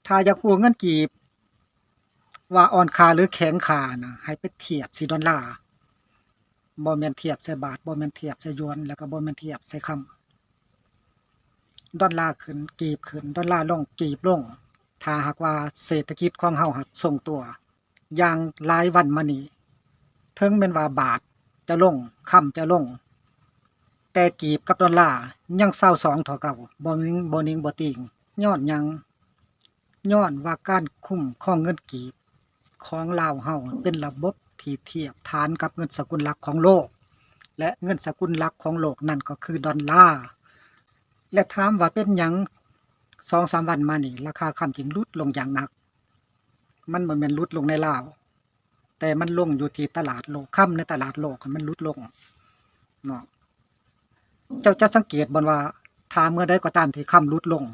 ຖ້າຢາກຮູ້ເງິນກີບວ່າອ່ອນຄ່າ ຫຼື ແຂງຄ່ານະ ໃຫ້ໄປທຽບໃສ່ດອນລາ, ບໍ່ແມ່ນທຽບໃສ່ບາດ, ບໍ່ແມ່ນທຽບໃສ່ຢວນ ແລ້ວກໍບໍ່ແມ່ນທຽບໃສ່ຄຳ. ດອນລາຂຶ້ນ ກີບຂຶ້ນ, ດອນລາລົງ ກີບລົງ. ຖ້າຫາກວ່າເສດຖະກິດຂອງເຮົາຫາກຊົງຕົວ ຢ່າງຫຼາຍວັນມານີ້ ເຖິງແມ່ນວ່າບາດຈະລົງ, ຄຳຈະລົງ, ແຕ່ກີບກັບດອນລາຍັງຊາວສອງເທົ່າເກົ່າ, ບໍ່ໜິງ ບໍ່ໜິງ ບໍ່ຕິ່ງ. ຍ້ອນຫຍັງ? ຍ້ອນວ່າການຄຸ້ມຄອງເງິນກີບຂອງລາວເຮົາເປັນລະບົບທີ່ທຽບຖານກັບເງິນສະກຸນຫຼັກຂອງໂລກ ແລະ ເງິນສະກຸນຫຼັກຂອງໂລກນັ້ນກໍຄືດອນລາ. ແລະ ຖາມວ່າເປັນຫຍັງສອງສາມວັນມານີ້ ລາຄາຄຳຈຶ່ງຫຼຸດລົງຢ່າງໜັກ? ມັນບໍ່ແມ່ນຫຼຸດລົງໃນລາວ, ແຕ່ມັນລົງຢູ່ທີ່ຕະຫຼາດໂລກ, ຄຳໃນຕະຫຼາດໂລກມັນຫຼຸດລົງເນາະ. ເຈົ້າຈະສັງເກດບໍ່ວ່າ ຖ້າເມື່ອໃດກໍຕາມທີ່ຄຳຫຼຸດລົງ,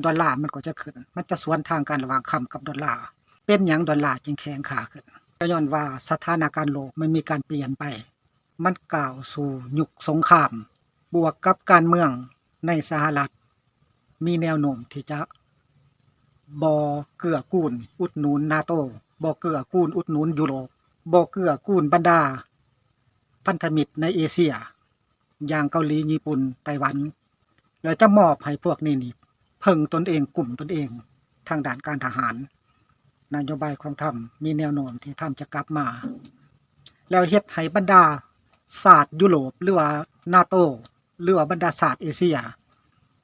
ດອນລາມັນກໍຈະຂຶ້ນ, ມັນຈະສວນທາງກັນລະຫວ່າງຄຳກັບດອນລາ. ເປັນຫຍັງດອນລາຈຶ່ງແຂງຄ່າຂຶ້ນ? ກໍຍ້ອນວ່າສະຖານະການໂລກມັນມີການປ່ຽນໄປ. ມັນກ້າວສູ່ຍຸກສົງຄາມ, ບວກກັບການເມືອງໃນສະຫະລັດມີແນວໂນ້ມທີ່ຈະບໍ່ເກື້ອກູນອຸດໜູນນາໂຕ, ບໍ່ເກື້ອກູນອຸດໜູນຢູໂຣບ, ບໍ່ເກື້ອກູນບັນດາພັນທະມິດໃນເອເຊຍ ຢ່າງເກົາຫຼີ, ຍີ່ປຸ່ນ, ໄຕ້ຫວັນ. ແລ້ວຈະມອບໃຫ້ພວກນີ້ນີ້ເພິ່ງຕົນເອງ, ກຸ້ມຕົນເອງທາງດ້ານການທະຫານ. ນະໂຍບາຍຂອງທຣຳມີແນວໂນ້ມທີ່ທຣຳຈະກັບມາ, ແລ້ວເຮັດໃຫ້ບັນດາຊາດຢູໂຣບ ຫຼືວ່ານາໂຕ ຫຼືວ່າບັນດາຊາດເອເຊຍ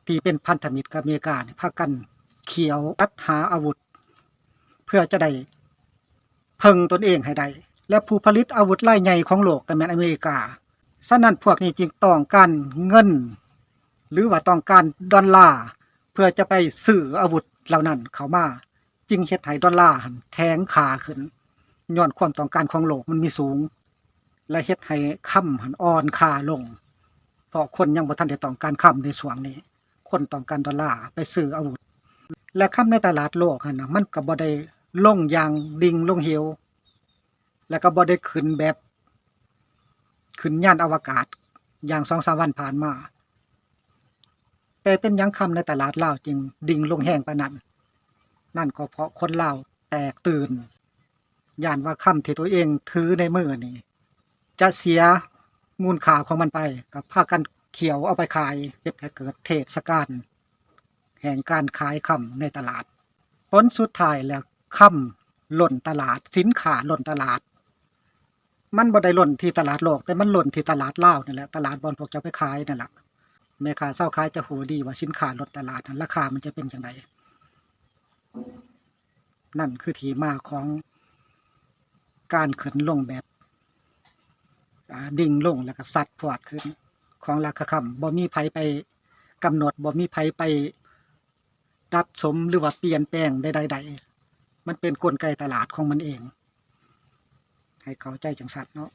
ທີ່ເປັນພັນທະມິດກັບອາເມລິການີ້ ພາກັນຂຽວຈັດຫາອາວຸດ ເພື່ອຈະໄດ້ເພິ່ງຕົນເອງໃຫ້ໄດ້ ແລະ ຜູ້ຜະລິດອາວຸດລາຍໃຫຍ່ຂອງໂລກກໍແມ່ນອາເມລິກາ. ສະນັ້ນ ພວກນີ້ຈຶ່ງຕ້ອງການເງິນ ຫຼືວ່າຕ້ອງການດອນລາ ເພື່ອຈະໄປຊື້ອາວຸດເຫຼົ່ານັ້ນເຂົ້າມາ, ຈຶ່ງເຮັດໃຫ້ດອນລາຫັ້ນແຂງຄ່າຂຶ້ນ ຍ້ອນຄວາມຕ້ອງການຂອງໂລກມັນມີສູງ ແລະ ເຮັດໃຫ້ຄຳຫັ້ນອ່ອນຄ່າລົງ ເພາະຄົນຍັງບໍ່ທັນໄດ້ຕ້ອງການຄຳໃນຊ່ວງນີ້, ຄົນຕ້ອງການດອນລາໄປຊື້ອາວຸດ. ແລະ ຄຳໃນຕະຫຼາດໂລກຫັ້ນນະ ມັນກໍບໍ່ໄດ້ລົງຢ່າງດິ່ງລົງເຫວ ແລະ ກໍບໍ່ໄດ້ຂຶ້ນແບບຂຶ້ນຍານອະວະກາດຢ່າງສອງສາມວັນຜ່ານມາ. ແຕ່ເປັນຫຍັງຄຳໃນຕະຫຼາດລາວຈຶ່ງດິ່ງລົງແຮງປານນັ້ນ? ນັ້ນກໍເພາະຄົນລາວແຕກຕື່ນ ຢ້ານວ່າຄຳທີ່ຕົວເອງຖືໃນມືນີ້ຈະເສຍມູນຄ່າຂອງມັນໄປ, ກໍພາກັນຂຽວເອົາໄປຂາຍ, ເຮັດໃຫ້ເກີດເທດສະການແຫ່ງການຂາຍຄຳໃນຕະຫຼາດ. ຜົນສຸດທ້າຍແລ້ວ ຄຳລົ້ນຕະຫຼາດ, ສິນຄ້າລົ້ນຕະຫຼາດ. ມັນບໍ່ໄດ້ລົ້ນທີ່ຕະຫຼາດໂລກ, ແຕ່ມັນລົ້ນທີ່ຕະຫຼາດລາວນີ້ແຫຼະ, ຕະຫຼາດບ່ອນພວກເຈົ້າໄປຂາຍນັ້ນລະ. ແມ່ຄ້າຊາວຂາຍຈະຮູ້ດີວ່າສິນຄ້າລົ້ນຕະຫຼາດນັ້ນ ລາຄາມັນຈະເປັນຈັ່ງໃດ. ນັ້ນຄືທີ່ມາຂອງການຂຶ້ນລົງແບບ ອາ ດິ່ງລົງ ແລ້ວກໍຊັດພວດຂຶ້ນຂອງລາຄາຄຳ. ບໍ່ມີໃຜໄປກຳນົດ, ບໍ່ມີໃຜໄປດັດສົມ ຫຼືວ່າປ່ຽນແປງໃດໆໄດ້. ມັນເປັນກົນໄກຕະຫຼາດຂອງມັນເອງ. ໃຫ້ເຂົ້າໃຈຈັ່ງຊັ້ນເນາະ.